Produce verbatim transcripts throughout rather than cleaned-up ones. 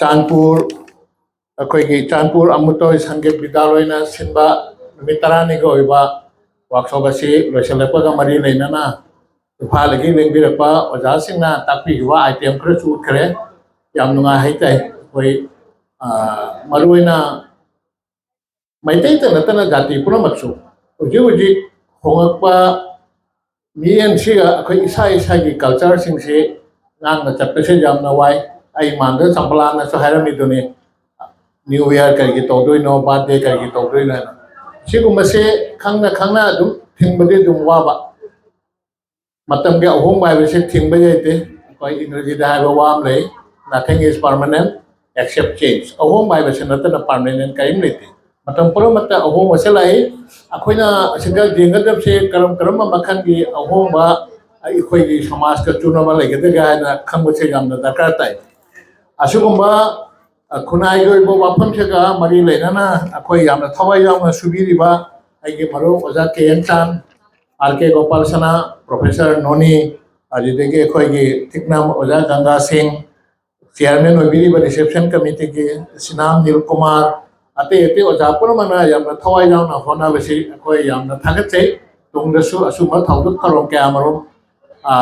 ꯆꯥꯟꯄꯨꯔ, ꯑꯩꯈꯣꯏꯒꯤ ꯆꯥꯟꯄꯨꯔ ꯑꯃꯨꯇꯣꯏ ꯁꯪꯒꯤꯠ ꯕꯤꯗ꯭ꯌꯥꯂꯣꯏꯅ ꯁꯤꯟꯕ ꯅꯨꯃꯤꯠ ꯇꯔꯥꯅꯤꯒꯤ ꯑꯣꯏꯕ ꯋꯥꯛꯁꯣꯞ ꯑꯁꯤ ꯂꯣꯏꯁꯤꯜꯂꯛꯄꯒ ꯃꯔꯤ ꯂꯩꯅꯅ ꯏꯝꯐꯥꯜꯗꯒꯤ ꯂꯦꯡꯕꯤꯔꯛꯄ ꯑꯣꯖꯥꯁꯤꯡꯅ ꯇꯥꯛꯄꯤꯈꯤꯕ ꯑꯥꯏꯇꯦꯝ ꯈꯔꯁꯨ ꯎꯠꯈ꯭ꯔꯦ꯫ ꯌꯥꯝ ꯅꯨꯡꯉꯥꯏ ꯍꯥꯏꯇꯥꯏ꯫ ꯑꯩꯈꯣꯏ, ꯑ, ꯃꯔꯨꯑꯣꯏꯅ ꯃꯩꯇꯩꯇ ꯅꯠꯇꯅ ꯖꯥꯇꯤ ꯄꯨꯝꯅꯃꯛꯁꯨ ꯍꯧꯖꯤꯛ ꯍꯧꯖꯤꯛ ꯍꯣꯡꯂꯛꯄ ꯃꯤꯠꯌꯦꯡꯁꯤꯒ ꯑꯩꯈꯣꯏ ꯏꯁꯥ ꯏꯁꯥꯒꯤ ꯀꯜꯆꯔꯁꯤꯡꯁꯤ ꯉꯥꯡꯅ ꯆꯠꯄꯁꯦ ꯌꯥꯝꯅ ꯋꯥꯏ꯫ ꯑꯩ ꯃꯥꯡꯗ ꯆꯝꯄꯂꯥꯅꯁꯨ ꯍꯥꯏꯔꯝꯃꯤꯗꯨꯅꯤ, ꯅ꯭ꯌꯨ ꯏꯌꯥꯔ ꯀꯔꯤꯒꯤ ꯇꯧꯗꯣꯏꯅꯣ, ꯕꯥꯔꯠꯗꯦ ꯀꯔꯤꯒꯤ ꯇꯧꯗꯣꯏꯅꯣ ꯍꯥꯏꯅ꯫ ꯁꯤꯒꯨꯝꯕꯁꯦ ꯈꯪꯅ ꯈꯪꯅ ꯑꯗꯨꯝ ꯊꯤꯡꯕꯗꯤ ꯑꯗꯨꯝ ꯋꯥꯕ꯫ ꯃꯇꯝꯒꯤ ꯑꯍꯣꯡꯕ ꯍꯥꯏꯕꯁꯤ ꯊꯤꯡꯕ ꯂꯩꯇꯦ꯫ ꯑꯩꯈꯣꯏ ꯏꯪꯒ꯭ꯔꯦꯖꯤꯗ ꯍꯥꯏꯕ ꯋꯥ ꯑꯃ ꯂꯩ, "Nothing is permanent except change." ꯑꯍꯣꯡꯕ ꯍꯥꯏꯕꯁꯤ ꯅꯠꯇꯅ ꯄꯥꯔꯃꯦꯅꯦꯟ ꯀꯔꯤꯝ ꯂꯩꯇꯦ꯫ ꯃꯇꯝ ꯄꯨꯝꯅꯃꯛꯇ ꯑꯍꯣꯡꯕꯁꯦ ꯂꯥꯛꯏ꯫ ꯑꯩꯈꯣꯏꯅ ꯑꯁꯤꯗ ꯌꯦꯡꯒꯗꯕꯁꯦ ꯀꯔꯝ ꯀꯔꯝꯕ ꯃꯈꯜꯒꯤ ꯑꯍꯣꯡꯕ ꯑꯩꯈꯣꯏꯒꯤ ꯁꯃꯥꯖꯀ ꯆꯨꯅꯕ ꯂꯩꯒꯗꯒꯦ ꯍꯥꯏꯅ ꯈꯪꯕꯁꯦ ꯌꯥꯝꯅ ꯗꯔꯀꯥꯔ ꯇꯥꯏ꯫ ꯑꯁꯤꯒꯨꯝꯕ, ꯑ, ꯈꯨꯟꯅꯥꯏꯒꯤ ꯑꯣꯏꯕ ꯋꯥꯐꯝꯁꯤꯒ ꯃꯔꯤ ꯂꯩꯅꯅ ꯑꯩꯈꯣꯏ ꯌꯥꯝꯅ ꯊꯋꯥꯏ ꯌꯥꯎꯅ ꯁꯨꯕꯤꯔꯤꯕ ꯑꯩꯒꯤ ꯃꯔꯨꯞ ꯑꯣꯖꯥ ꯀꯦ ꯑꯦꯟ ꯆꯥꯟ, ꯑꯥꯔ ꯀꯦ ꯒꯣꯄꯥꯜ ꯁꯅꯥ, ꯄ꯭ꯔꯣꯐꯦꯁꯔ ꯅꯣꯅꯤ, ꯑꯗꯨꯗꯒꯤ ꯑꯩꯈꯣꯏꯒꯤ ꯇꯤꯛꯅꯝ ꯑꯣꯖꯥ ꯒꯪꯒꯥ ꯁꯤꯡ, ꯆꯤꯌꯥꯔꯃꯦꯟ ꯑꯣꯏꯕꯤꯔꯤꯕ ꯔꯤꯁꯦꯞꯁꯟ ꯀꯃꯤꯇꯤꯒꯤ ꯁꯤꯅꯥꯝ ꯅꯤꯜ ꯀꯨꯃꯥꯔ, ꯑꯇꯩ ꯑꯇꯩ ꯑꯣꯖꯥ ꯄꯨꯝꯅꯃꯛꯅ ꯌꯥꯝꯅ ꯊꯋꯥꯏ ꯌꯥꯎꯅ ꯍꯣꯠꯅꯕꯁꯤ ꯑꯩꯈꯣꯏ ꯌꯥꯝꯅ ꯊꯥꯒꯠꯆꯩ꯫ ꯇꯨꯡꯗꯁꯨ ꯑꯁꯨꯝꯕ ꯊꯧꯗꯣꯛ ꯊꯧꯔꯝ ꯀꯌꯥ ꯃꯔꯨꯝ, ꯑ,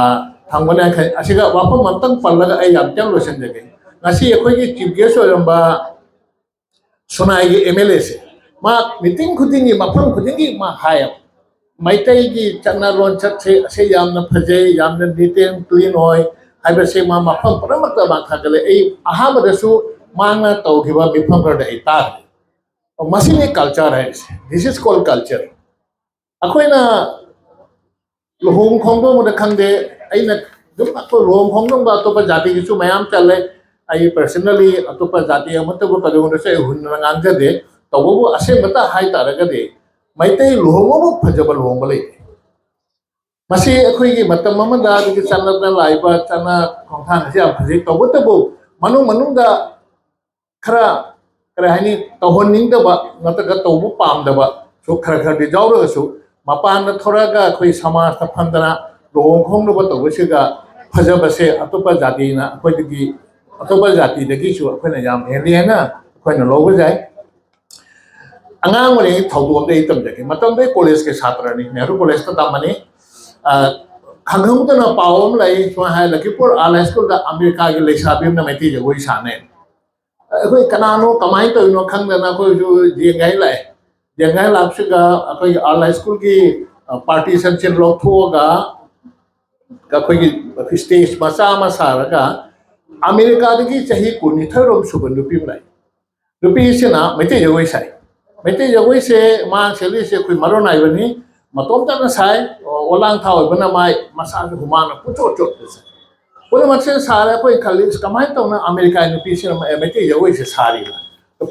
ꯊꯝꯒꯅꯤ ꯍꯥꯏꯅ ꯈꯜꯂꯤ꯫ ꯑꯁꯤꯒ ꯋꯥꯐꯝ ꯑꯃꯇꯪ ꯄꯜꯂꯒ ꯑꯩ ꯌꯥꯝ ꯇꯦꯟꯅ ꯂꯣꯏꯁꯤꯟꯖꯒꯦ꯫ ꯉꯁꯤ ꯑꯩꯈꯣꯏꯒꯤ ꯆꯤꯐ ꯒꯦꯁ ꯑꯣꯏꯔꯝꯕ ꯁꯨꯅꯥꯏꯒꯤ ꯑꯦꯝ ꯑꯦꯜ ꯑꯦꯁꯦ, ꯃꯥ ꯃꯤꯇꯤꯡ ꯈꯨꯗꯤꯡꯒꯤ, ꯃꯐꯝ ꯈꯨꯗꯤꯡꯒꯤ ꯃꯥ ꯍꯥꯏꯌꯦꯕ, "ꯃꯩꯇꯩꯒꯤ ꯆꯠꯅ ꯂꯣꯟꯆꯠꯁꯦ ꯑꯁꯤ ꯌꯥꯝꯅ ꯐꯖꯩ, ꯌꯥꯝꯅ ꯅꯤꯠ ꯑꯦꯟ ꯀ꯭ꯂꯤꯟ ꯑꯣꯏ" ꯍꯥꯏꯕꯁꯦ ꯃꯥ ꯃꯐꯝ ꯄꯨꯝꯅꯃꯛꯇ ꯃꯥ ꯊꯥꯒꯠꯂꯦ꯫ ꯑꯩ ꯑꯍꯥꯟꯕꯗꯁꯨ ꯃꯥꯅ ꯇꯧꯈꯤꯕ ꯃꯤꯐꯝ ꯈꯔꯗ ꯑꯩ ꯇꯥꯈ꯭ꯔꯦ꯫ ꯃꯁꯤꯅꯤ ꯀꯜꯆꯔ ꯍꯥꯏꯔꯤꯁꯦ꯫ This is called culture. ꯑꯩꯈꯣꯏꯅ ꯂꯨꯍꯣꯡ ꯈꯣꯡꯗꯣꯡꯕꯗ ꯈꯪꯗꯦ, ꯑꯩꯅ ꯑꯗꯨꯝ ꯑꯩꯈꯣꯏ ꯂꯨꯍꯣꯡ ꯈꯣꯡꯗꯣꯡꯕ ꯑꯇꯣꯞꯄ ꯖꯥꯇꯤꯒꯤꯁꯨ ꯃꯌꯥꯝ ꯆꯠꯂꯦ꯫ ꯑꯩ personally ꯑꯇꯣꯞꯄ ꯖꯥꯇꯤ ꯑꯃꯠꯇꯕꯨ ꯀꯩꯗꯧꯅꯁꯨ ꯑꯩ ꯍꯨꯟꯅ ꯉꯥꯡꯖꯗꯦ꯫ ꯇꯧꯕꯕꯨ ꯑꯁꯦꯡꯕꯇ ꯍꯥꯏ ꯇꯥꯔꯒꯗꯤ ꯃꯩꯇꯩ ꯂꯨꯍꯣꯡꯕꯕꯨ ꯐꯖꯕ ꯂꯨꯍꯣꯡꯕ ꯂꯩꯇꯦ꯫ ꯃꯁꯤ ꯑꯩꯈꯣꯏꯒꯤ ꯃꯇꯝ ꯑꯃꯗ ꯑꯗꯨꯒꯤ ꯆꯠꯅꯗꯅ ꯂꯥꯛꯏꯕ ꯆꯠꯅ ꯈꯣꯡꯊꯥꯡ ꯑꯁꯤ ꯌꯥꯝ ꯐꯖꯩ꯫ ꯇꯧꯕꯇꯕꯨ ꯃꯅꯨꯡ ꯃꯅꯨꯡꯗ ꯈꯔ, ꯀꯔꯤ ꯍꯥꯏꯅꯤ, ꯇꯧꯍꯟꯅꯤꯡꯗꯕ ꯅꯠꯇ꯭ꯔꯒ ꯇꯧꯕ ꯄꯥꯝꯗꯕꯁꯨ ꯈꯔ ꯈꯔꯗꯤ ꯌꯥꯎꯔꯒꯁꯨ, ꯃꯄꯥꯟꯗ ꯊꯣꯔꯛꯑꯒ ꯑꯩꯈꯣꯏ ꯁꯃꯥꯖꯇ ꯐꯝꯗꯅ ꯂꯨꯍꯣꯡ ꯈꯣꯡꯗꯣꯡꯕ ꯇꯧꯕꯁꯤꯒ ꯐꯖꯕꯁꯦ ꯑꯇꯣꯞꯄ ꯖꯥꯇꯤꯅ ꯑꯩꯈꯣꯏꯗꯒꯤ ꯑꯇꯣꯞꯄ ꯖꯥꯇꯤꯗꯒꯤꯁꯨ ꯑꯩꯈꯣꯏꯅ ꯌꯥꯝ ꯍꯦꯜꯂꯤ ꯍꯥꯏꯅ ꯑꯩꯈꯣꯏꯅ ꯂꯧꯕ ꯌꯥꯏ꯫ ꯑꯉꯥꯡ ꯑꯣꯏꯔꯤꯉꯩ ꯊꯧꯗꯣꯛ ꯑꯃꯗꯤ ꯑꯩ ꯇꯝꯖꯒꯦ꯫ ꯃꯇꯝꯗꯨꯗ ꯀꯣꯂꯦꯖꯀꯤ ꯁꯥꯇ꯭ꯔꯅꯤ, ꯅꯦꯍꯔꯨ ꯀꯣꯂꯦꯖꯇ ꯇꯝꯕꯅꯤ꯫ ꯑ, ꯈꯪꯍꯧꯗꯅ ꯄꯥꯎ ꯑꯃ ꯂꯩ, ꯁꯨꯃꯥꯏꯅ ꯍꯥꯏ, ꯂꯈꯤꯄꯨꯔ ꯑꯥꯔꯠ ꯍꯥꯏ ꯁ꯭ꯀꯨꯜꯗ ꯑꯃꯦꯔꯤꯀꯥꯒꯤ ꯂꯩꯁꯥꯕꯤ ꯑꯃꯅ ꯃꯩꯇꯩ ꯖꯒꯣꯏ ꯁꯥꯅꯦ꯫ ꯑꯩꯈꯣꯏ ꯀꯅꯥꯅꯣ, ꯀꯃꯥꯏꯅ ꯇꯧꯔꯤꯅꯣ ꯈꯪꯗꯅ ꯑꯩꯈꯣꯏꯁꯨ ꯌꯦꯡꯒꯥꯏ ꯂꯥꯛꯑꯦ꯫ ꯌꯦꯡꯒꯥꯏ ꯂꯥꯛꯄꯁꯤꯒ ꯑꯩꯈꯣꯏꯒꯤ ꯑꯥꯔꯠ ꯍꯥꯏ ꯁ꯭ꯀꯨꯜꯒꯤ, ꯑ, ꯄꯥꯔꯇꯤꯁꯟꯁꯦ ꯂꯧꯊꯣꯛꯑꯒ ꯑꯩꯈꯣꯏꯒꯤ ꯁ꯭ꯇꯦꯖ ꯃꯆꯥ ꯑꯃ ꯁꯥꯔꯒ ꯑꯃꯦꯔꯤꯀꯥꯗꯒꯤ ꯆꯍꯤ ꯀꯨꯟꯅꯤꯊꯣꯏꯔꯣꯝ ꯁꯨꯕ ꯅꯨꯄꯤ ꯑꯃ ꯂꯥꯛꯏ꯫ ꯅꯨꯄꯤꯁꯤꯅ ꯃꯩꯇꯩ ꯖꯒꯣꯏ ꯁꯥꯏ꯫ ꯃꯩꯇꯩ ꯖꯒꯣꯏꯁꯦ ꯃꯥ ꯁꯦꯠꯂꯤꯁꯦ ꯑꯩꯈꯣꯏ ꯃꯔꯣꯟ ꯅꯥꯏꯕꯅꯤ, ꯃꯇꯣꯝꯇꯅ ꯁꯥꯏ, ꯑꯣꯂꯥꯡ ꯊꯥ ꯑꯣꯏꯕꯅ ꯃꯥꯏ ꯃꯁꯥꯁꯦ ꯍꯨꯃꯥꯡꯅ ꯄꯨꯡꯆꯣꯠ ꯆꯣꯠꯄꯁꯦ꯫ ꯄꯨꯝꯅꯃꯛꯁꯦ ꯁꯥꯔꯦ, ꯑꯩꯈꯣꯏ ꯈꯜꯂꯤ, "ꯀꯃꯥꯏꯅ ꯇꯧꯅ ꯑꯃꯦꯔꯤꯀꯥꯒꯤ ꯅꯨꯄꯤꯁꯤꯅ ꯃꯩꯇꯩ ꯖꯒꯣꯏꯁꯦ ꯁꯥꯔꯤꯕ?"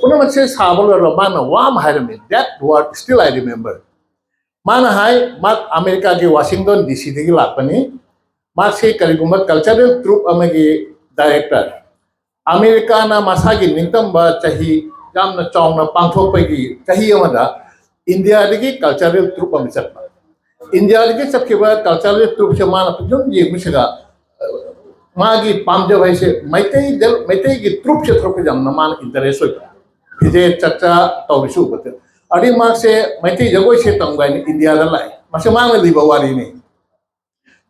ꯄꯨꯝꯅꯃꯛꯁꯦ ꯁꯥꯕ ꯂꯣꯏꯔꯒ ꯃꯥꯅ ꯋꯥ ꯑꯃ ꯍꯥꯏꯔꯝꯃꯤ, "That word still I remember." ꯃꯥꯅ ꯍꯥꯏ, ꯃꯥ ꯑꯃꯦꯔꯤꯀꯥꯒꯤ ꯋꯥꯁꯤꯡꯇꯟ ꯗꯤ ꯁꯤꯗꯒꯤ ꯂꯥꯛꯄꯅꯤ꯫ ꯃꯥꯁꯤ ꯀꯔꯤꯒꯨꯝꯕ ꯀꯜꯆꯔꯦꯜ ꯇ꯭ꯔꯨꯞ ꯑꯃꯒꯤ ꯗꯥꯏꯔꯦꯛꯇꯔ꯫ ꯑꯃꯦꯔꯤꯀꯥꯅ ꯃꯁꯥꯒꯤ ꯅꯤꯡꯇꯝꯕ ꯆꯍꯤ ꯌꯥꯝꯅ ꯆꯥꯎꯅ ꯄꯥꯡꯊꯣꯛꯄꯒꯤ ꯆꯍꯤ ꯑꯃꯗ ꯏꯟꯗꯤꯌꯥꯗꯒꯤ ꯀꯜꯆꯔꯦꯜ ꯇ꯭ꯔꯨꯞ ꯑꯃ ꯆꯠꯄ꯫ ꯏꯟꯗꯤꯌꯥꯗꯒꯤ ꯆꯠꯈꯤꯕ ꯀꯜꯆꯔꯦꯜ ꯇ꯭ꯔꯨꯞꯁꯦ ꯃꯥꯅ ꯐꯖꯅ ꯌꯦꯡꯕꯁꯤꯗ, ꯑ, ꯃꯥꯒꯤ ꯄꯥꯝꯖꯕ ꯍꯥꯏꯁꯦ ꯃꯩꯇꯩꯗ, ꯃꯩꯇꯩꯒꯤ ꯇ꯭ꯔꯨꯞꯁꯦ ꯊꯣꯛꯄ ꯌꯥꯝꯅ ꯃꯥꯅ ꯏꯟꯇꯔꯦꯁ ꯑꯣꯏꯕ꯫ ꯐꯤꯖꯦꯠ ꯆꯛꯆꯥ ꯇꯧꯔꯤꯁꯤ ꯎꯕꯗ꯫ ꯑꯗꯩ ꯃꯥꯁꯦ ꯃꯩꯇꯩ ꯖꯒꯣꯏꯁꯦ ꯇꯝꯒꯦ ꯍꯥꯏꯅ ꯏꯟꯗꯤꯌꯥꯗ ꯂꯥꯛꯑꯦ꯫ ꯃꯁꯤ ꯃꯥꯅ ꯂꯤꯕ ꯋꯥꯔꯤꯅꯤ꯫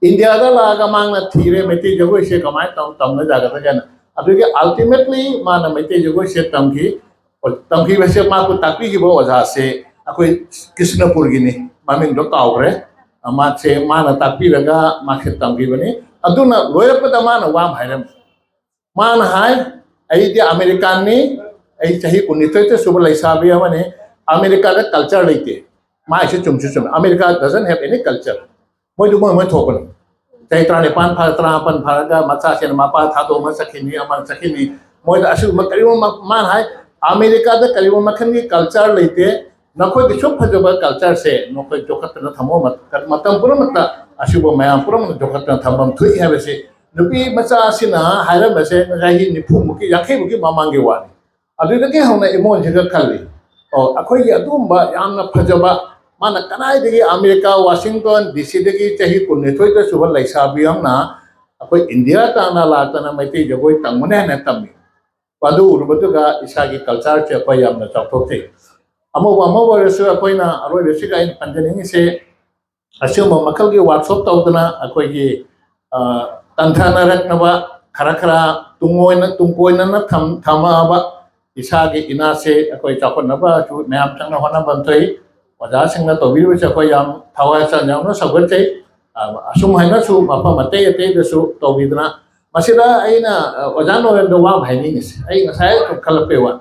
ꯏꯟꯗꯤꯌꯥꯗ ꯂꯥꯛꯑꯒ ꯃꯥꯅ ꯊꯤꯔꯦ, ꯃꯩꯇꯩ ꯖꯒꯣꯏꯁꯦ ꯀꯃꯥꯏꯅ ꯇꯧ-, ꯇꯝꯅ ꯌꯥꯒꯗꯒꯦꯅ꯫ ꯑꯗꯨꯒꯤ ultimately ꯃꯥꯅ ꯃꯩꯇꯩ ꯖꯒꯣꯏꯁꯦ ꯇꯝꯈꯤ꯫ ꯇꯝꯈꯤꯕꯁꯦ ꯃꯥꯕꯨ ꯇꯥꯛꯄꯤꯈꯤꯕ ꯑꯣꯖꯥꯁꯦ ꯑꯩꯈꯣꯏ ꯀ꯭ꯔꯤꯁꯅꯄꯨꯔꯒꯤꯅꯤ, ꯃꯃꯤꯡꯗꯣ ꯀꯥꯎꯈ꯭ꯔꯦ꯫ ꯃꯥꯁꯦ ꯃꯥꯅ ꯇꯥꯛꯄꯤꯔꯒ ꯃꯥꯁꯦ ꯇꯝꯈꯤꯕꯅꯤ꯫ ꯑꯗꯨꯅ ꯂꯣꯏꯔꯛꯄꯗ ꯃꯥꯅ ꯋꯥ ꯑꯃ ꯍꯥꯏꯔꯝꯃꯤ꯫ ꯃꯥꯅ ꯍꯥꯏ, "ꯑꯩꯗꯤ ꯑꯃꯦꯔꯤꯀꯥꯟꯅꯤ, ꯑꯩ ꯆꯍꯤ ꯀꯨꯟꯅꯤꯊꯣꯏꯇ ꯁꯨꯕ ꯂꯩꯁꯥꯕꯤ ꯑꯃꯅꯤ꯫ ꯑꯃꯦꯔꯤꯀꯥꯗ ꯀꯜꯆꯔ ꯂꯩꯇꯦ꯫" ꯃꯥꯏꯁꯦ ꯆꯨꯝꯁꯨ ꯆꯨꯝꯃꯦ, "America doesn't have any culture꯫ ꯃꯣꯏꯗꯨ ꯃꯣꯏ ꯃꯣꯏ ꯊꯣꯛꯄꯅꯤ꯫ ꯆꯍꯤ ꯇꯔꯥꯅꯤꯄꯥꯟ ꯐꯥ-, ꯇꯔꯥꯃꯥꯄꯟ ꯐꯥꯔꯒ ꯃꯆꯥꯁꯤꯅ ꯃꯄꯥ ꯊꯥꯗꯣꯛꯑꯒ ꯆꯠꯈꯤꯅꯤ, ꯑꯃꯅ ꯆꯠꯈꯤꯅꯤ꯫ ꯃꯣꯏꯗ ꯑꯁꯤꯒꯨꯝꯕ ꯀꯔꯤꯒꯨꯝꯕ ꯃ-," ꯃꯥꯅ ꯍꯥꯏ, "ꯑꯃꯦꯔꯤꯀꯥꯗ ꯀꯔꯤꯒꯨꯝꯕ ꯃꯈꯜꯒꯤ ꯀꯜꯆꯔ ꯂꯩꯇꯦ꯫ ꯅꯈꯣꯏꯒꯤ ꯁꯨꯛ ꯐꯖꯕ ꯀꯜꯆꯔꯁꯦ ꯅꯈꯣꯏ ꯌꯣꯛꯈꯠꯇꯅ ꯊꯝꯃꯣ꯫ ꯃ-, ꯃꯇꯝ ꯄꯨꯝꯅꯃꯛꯇ ꯑꯁꯤꯒꯨꯝꯕ ꯃꯌꯥꯝ ꯄꯨꯝꯅꯃꯛꯇ ꯌꯣꯛꯈꯠꯇꯅ ꯊꯝꯐꯝ ꯊꯣꯛꯏ" ꯍꯥꯏꯕꯁꯦ ꯅꯨꯄꯤ ꯃꯆꯥ ꯑꯁꯤꯅ ꯍꯥꯏꯔꯝꯕꯁꯦ ꯆꯍꯤ ꯅꯤꯐꯨꯃꯨꯛꯀꯤ, ꯌꯥꯡꯈꯩꯃꯨꯛꯀꯤ ꯃꯃꯥꯡꯒꯤ ꯋꯥꯅꯤ꯫ ꯑꯗꯨꯗꯒꯤ ꯍꯧꯅ ꯏꯃꯣꯟꯁꯤꯒ ꯈꯜꯂꯤ, "ꯑꯣ, ꯑꯩꯈꯣꯏꯒꯤ ꯑꯗꯨꯒꯨꯝꯕ ꯌꯥꯝꯅ ꯐꯖꯕ, ꯃꯥꯅ ꯀꯗꯥꯏꯗꯒꯤ ꯑꯃꯦꯔꯤꯀꯥ, ꯋꯥꯁꯤꯡꯇꯟ ꯗꯤ ꯁꯤꯗꯒꯤ ꯆꯍꯤ ꯀꯨꯟꯅꯤꯊꯣꯏꯗ ꯁꯨꯕ ꯂꯩꯁꯥꯕꯤ ꯑꯃꯅ ꯑꯩꯈꯣꯏ ꯏꯟꯗꯤꯌꯥ ꯇꯥꯟꯅ ꯂꯥꯛꯇꯅ ꯃꯩꯇꯩ ꯖꯒꯣꯏ ꯇꯝꯒꯅꯤ ꯍꯥꯏꯅ ꯇꯝꯃꯤ꯫ ꯑꯗꯨ ꯎꯔꯨꯕꯗꯨꯒ ꯏꯁꯥꯒꯤ ꯀꯜꯆꯔꯁꯦ ꯑꯩꯈꯣꯏ ꯌꯥꯝꯅ ꯆꯥꯎꯊꯣꯛꯆꯩ꯫ ꯑꯃꯕꯨ ꯑꯃꯕꯨ ꯑꯣꯏꯔꯁꯨ ꯑꯩꯈꯣꯏꯅ ꯑꯔꯣꯏꯕꯁꯤꯒ ꯑꯩꯅ ꯄꯟꯖꯅꯤꯡꯉꯤꯁꯦ, ꯑꯁꯤꯒꯨꯝꯕ ꯃꯈꯜꯒꯤ ꯋꯥꯔꯛꯁꯣꯞ ꯇꯧꯗꯅ ꯑꯩꯈꯣꯏꯒꯤ ꯇꯟꯊꯅꯔꯛꯅꯕ, ꯈꯔ ꯈꯔ ꯇꯨꯡ ꯑꯣꯏꯅ ꯇꯨꯡ ꯀꯣꯏꯅꯅ ꯊꯝ ꯊꯝꯃꯛꯑꯕ ꯏꯁꯥꯒꯤ ꯏꯅꯥꯠꯁꯦ ꯑꯩꯈꯣꯏ ꯆꯥꯎꯈꯠꯅꯕꯁꯨ ꯃꯌꯥꯝ ꯆꯪꯅ ꯍꯣꯠꯅꯐꯝ ꯊꯣꯛꯏ꯫ ꯑꯣꯖꯥꯁꯤꯡꯅ ꯇꯧꯕꯤꯔꯤꯕꯁꯦ ꯑꯩꯈꯣꯏ ꯌꯥꯝ ꯊꯋꯥꯏ ꯍꯛꯆꯥꯡ ꯌꯥꯎꯅ ꯁꯧꯒꯠꯆꯩ꯫ ꯑꯁꯨꯝ ꯍꯥꯏꯅꯁꯨ ꯃꯐꯝ ꯑꯇꯩ ꯑꯇꯩꯗꯁꯨ ꯇꯧꯕꯤꯗꯅ, ꯃꯁꯤꯗ ꯑꯩꯅ ꯑꯣꯖꯥ ꯅꯣꯔꯦꯟꯗ ꯋꯥ ꯑꯃ ꯍꯥꯏꯅꯤꯡꯉꯤꯁꯦ, ꯑꯩ ꯉꯁꯥꯏ ꯈꯜꯂꯛꯄꯩ ꯋꯥ꯫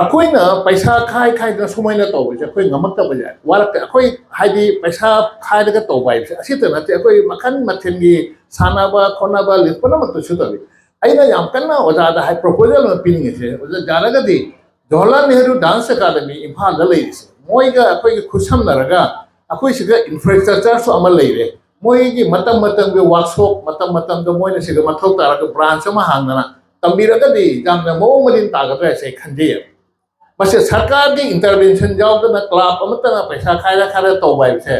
ꯑꯩꯈꯣꯏꯅ ꯄꯩꯁꯥ ꯈꯥꯏ ꯈꯥꯏꯗꯅ ꯁꯨꯃꯥꯏꯅ ꯇꯧꯕꯁꯦ ꯑꯩꯈꯣꯏ ꯉꯝꯃꯛꯇꯕꯁꯦ ꯋꯥꯔꯛꯇꯦ꯫ ꯑꯩꯈꯣꯏ ꯍꯥꯏꯗꯤ ꯄꯩꯁꯥ ꯈꯥꯏꯔꯒ ꯇꯧꯕ ꯍꯥꯏꯕꯁꯦ ꯑꯁꯤꯇ ꯅꯠꯇꯦ, ꯑꯩꯈꯣꯏ ꯃꯈꯜ ꯃꯊꯦꯜꯒꯤ ꯁꯥꯟꯅꯕ ꯈꯣꯠꯅꯕ ꯂꯤꯛ ꯄꯨꯝꯅꯃꯛꯇꯁꯨ ꯇꯧꯏ꯫ ꯑꯩꯅ ꯌꯥꯝ ꯀꯟꯅ ꯑꯣꯖꯥꯗ ꯍꯥꯏ ꯄ꯭ꯔꯣꯄꯣꯖꯦꯜ ꯑꯃ ꯄꯤꯅꯤꯡꯉꯤꯁꯦ, ꯑꯣꯖꯥ ꯌꯥꯔꯒꯗꯤ ꯖꯋꯥꯍꯔꯂꯥꯜ ꯅꯦꯍꯔꯨ ꯗꯥꯟꯁ ꯑꯦꯀꯥꯗꯃꯤ ꯏꯝꯐꯥꯜꯗ ꯂꯩꯔꯤꯁꯦ, ꯃꯣꯏꯒ ꯑꯩꯈꯣꯏꯒꯤ ꯈꯨꯠꯁꯝꯅꯔꯒ ꯑꯩꯈꯣꯏ ꯁꯤꯗ ꯏꯟꯐ꯭ꯔꯥꯁ꯭ꯇ꯭ꯔꯛꯆꯔꯁꯨ ꯑꯃ ꯂꯩꯔꯦ, ꯃꯣꯏꯒꯤ ꯃꯇꯝ ꯃꯇꯝꯒꯤ ꯋꯥꯔꯛꯁꯣꯞ, ꯃꯇꯝ ꯃꯇꯝꯗ ꯃꯣꯏꯅ ꯁꯤꯗ ꯃꯊꯧ ꯇꯥꯔꯒ ꯕ꯭ꯔꯥꯟꯁ ꯑꯃ ꯍꯥꯡꯗꯅ ꯇꯝꯕꯤꯔꯒꯗꯤ ꯌꯥꯝꯅ ꯃꯑꯣꯡ ꯃꯔꯤꯟ ꯇꯥꯒꯗ꯭ꯔꯥ ꯍꯥꯏꯁꯦ ꯑꯩ ꯈꯟꯖꯩꯌꯦꯕ꯫ ꯃꯁꯤ ꯁꯔꯀꯥꯔꯒꯤ ꯏꯟꯇꯔꯚꯦꯟꯁꯟ ꯌꯥꯎꯗꯅ ꯀ꯭ꯂꯕ ꯑꯃꯠꯇꯅ ꯄꯩꯁꯥ ꯈꯥꯏꯔ ꯈꯥꯏꯔ ꯇꯧꯕ ꯍꯥꯏꯕꯁꯦ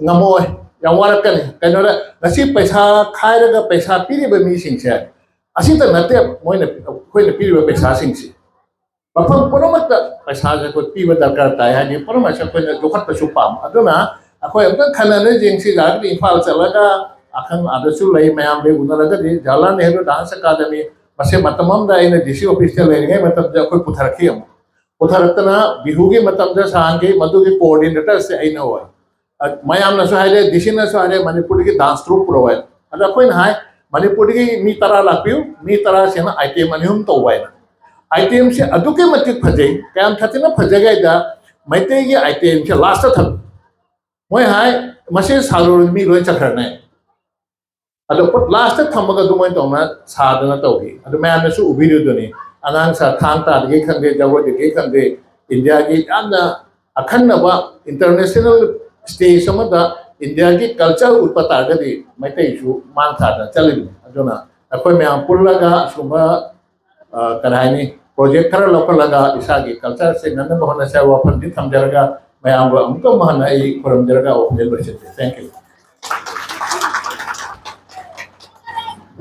ꯉꯝꯃꯣꯏ, ꯌꯥꯝ ꯋꯥꯔꯛꯀꯅꯤ꯫ ꯀꯩꯅꯣꯗ ꯉꯁꯤ ꯄꯩꯁꯥ ꯈꯥꯏꯔꯒ ꯄꯩꯁꯥ ꯄꯤꯔꯤꯕ ꯃꯤꯁꯤꯡꯁꯦ ꯑꯁꯤꯇ ꯅꯠꯇꯦ, ꯃꯣꯏꯅ ꯑꯩꯈꯣꯏꯅ ꯄꯤꯔꯤꯕ ꯄꯩꯁꯥꯁꯤꯡꯁꯦ ꯃꯐꯝ ꯄꯨꯝꯅꯃꯛꯇ ꯄꯩꯁꯥꯁꯦ ꯑꯩꯈꯣꯏ ꯄꯤꯕ ꯗꯔꯀꯥꯔ ꯇꯥꯏ ꯍꯥꯏꯗꯤ ꯄꯨꯝꯅꯃꯛꯁꯦ ꯑꯩꯈꯣꯏꯅ ꯌꯣꯛꯈꯠꯄꯁꯨ ꯄꯥꯝꯃꯤ꯫ ꯑꯗꯨꯅ ꯑꯩꯈꯣꯏ ꯑꯃꯨꯛꯇꯪ ꯈꯟꯅꯅ ꯌꯦꯡꯁꯤ, ꯌꯥꯔꯒꯗꯤ ꯏꯝꯐꯥꯜ ꯆꯠꯂꯒ ꯑꯈꯪ ꯑꯗꯁꯨ ꯂꯩ ꯃꯌꯥꯝꯗ ꯎꯅꯔꯒꯗꯤ ꯖꯋꯥꯍꯔꯂꯥꯜ ꯅꯦꯍꯔꯨ ꯗꯥꯟꯁ ꯑꯦꯀꯥꯗꯃꯤ ꯃꯁꯤ ꯃꯇꯝ ꯑꯃꯗ ꯑꯩꯅ ꯗꯤ ꯁꯤ ꯑꯣꯐꯤꯁꯇ ꯂꯩꯔꯤꯉꯩ ꯃꯇꯝꯗ ꯑꯩꯈꯣꯏ ꯄꯨꯊꯔꯛꯈꯤ꯫ ꯑꯃꯨꯛ ꯄꯨꯊꯔꯛꯇꯅ ꯕꯤꯍꯨꯒꯤ ꯃꯇꯝꯗ ꯁꯥꯍꯟꯈꯤ, ꯃꯗꯨꯒꯤ ꯀꯣꯑꯣꯔꯗꯤꯅꯦꯇꯔꯁꯦ ꯑꯩꯅ ꯑꯣꯏ꯫ ꯃꯌꯥꯝꯅꯁꯨ ꯍꯥꯏꯔꯦ, ꯗꯤ ꯁꯤꯅꯁꯨ ꯍꯥꯏꯔꯦ, ꯃꯅꯤꯄꯨꯔꯗꯒꯤ ꯗꯥꯟꯁ ꯇ꯭ꯔꯨꯞ ꯄꯨꯔꯛꯑꯣ ꯍꯥꯏꯅ꯫ ꯑꯗ ꯑꯩꯈꯣꯏꯅ ꯍꯥꯏ, ꯃꯅꯤꯄꯨꯔꯗꯒꯤ ꯃꯤ ꯇꯔꯥ ꯂꯥꯛꯄꯤꯌꯨ, ꯃꯤ ꯇꯔꯥꯁꯤꯅ ꯑꯥꯏꯇꯦꯝ ꯑꯅꯤ ꯑꯍꯨꯝ ꯇꯧꯕ ꯍꯥꯏꯅ꯫ ꯑꯥꯏꯇꯦꯝꯁꯦ ꯑꯗꯨꯛꯀꯤ ꯃꯇꯤꯛ ꯐꯖꯩ, ꯀꯌꯥꯝ ꯁꯥꯊꯤꯅ ꯐꯖꯒꯦ ꯍꯥꯏꯗ ꯃꯩꯇꯩꯒꯤ ꯑꯥꯏꯇꯦꯝꯁꯦ ꯂꯥꯁꯇ ꯊꯝꯃꯤ꯫ ꯃꯣꯏ ꯍꯥꯏ, ꯃꯁꯤ ꯁꯥꯔꯨꯔ ꯃꯤ ꯂꯣꯏ ꯆꯠꯈ꯭ꯔꯅꯦ꯫ ꯑꯗꯣ ꯂꯥꯁꯇ ꯊꯝꯃꯒ ꯑꯗꯨꯃꯥꯏꯅ ꯇꯧꯅ ꯁꯥꯗꯅ ꯇꯧꯈꯤ꯫ ꯑꯗꯨ ꯃꯌꯥꯝꯅꯁꯨ ꯎꯕꯤꯔꯤꯗꯨꯅꯤ, ꯑꯉꯥꯡ ꯁꯥ ꯊꯥꯡ ꯇꯥꯗꯒꯤ ꯈꯪꯗꯦ, ꯖꯒꯣꯏꯗꯒꯤ ꯈꯪꯗꯦ, ꯏꯟꯗꯤꯌꯥꯒꯤ ꯌꯥꯝꯅ ꯑꯈꯟꯅꯕ ꯏꯟꯇꯔꯅꯦꯁꯅꯦꯜ ꯁ꯭ꯇꯦꯖ ꯑꯃꯗ ꯏꯟꯗꯤꯌꯥꯒꯤ ꯀꯜꯆꯔ ꯎꯠꯄ ꯇꯥꯔꯒꯗꯤ ꯃꯩꯇꯩꯁꯨ ꯃꯥꯡ ꯊꯥꯗꯅ ꯆꯠꯂꯤꯕꯅꯤ꯫ ꯑꯗꯨꯅ ꯑꯩꯈꯣꯏ ꯃꯌꯥꯝ ꯄꯨꯜꯂꯒ ꯑꯁꯨꯝꯕ, ꯑ, ꯀꯔꯤ ꯍꯥꯏꯅꯤ, ꯄ꯭ꯔꯣꯖꯦꯛ ꯈꯔ ꯂꯧꯈꯠꯂꯒ ꯏꯁꯥꯒꯤ ꯀꯜꯆꯔꯁꯦ ꯉꯝꯅꯕ ꯍꯣꯠꯅꯁꯦ ꯍꯥꯏꯕ ꯋꯥꯐꯝꯗꯤ ꯊꯝꯖꯔꯒ ꯃꯌꯥꯝꯕꯨ ꯑꯃꯨꯛꯇ ꯑꯃꯨꯛ ꯍꯟꯅ ꯑꯩ ꯈꯨꯔꯨꯝꯖꯔꯒ ꯋꯥꯐꯝꯁꯦ ꯂꯣꯏꯁꯤꯟꯖꯔꯦ꯫ Thank you꯫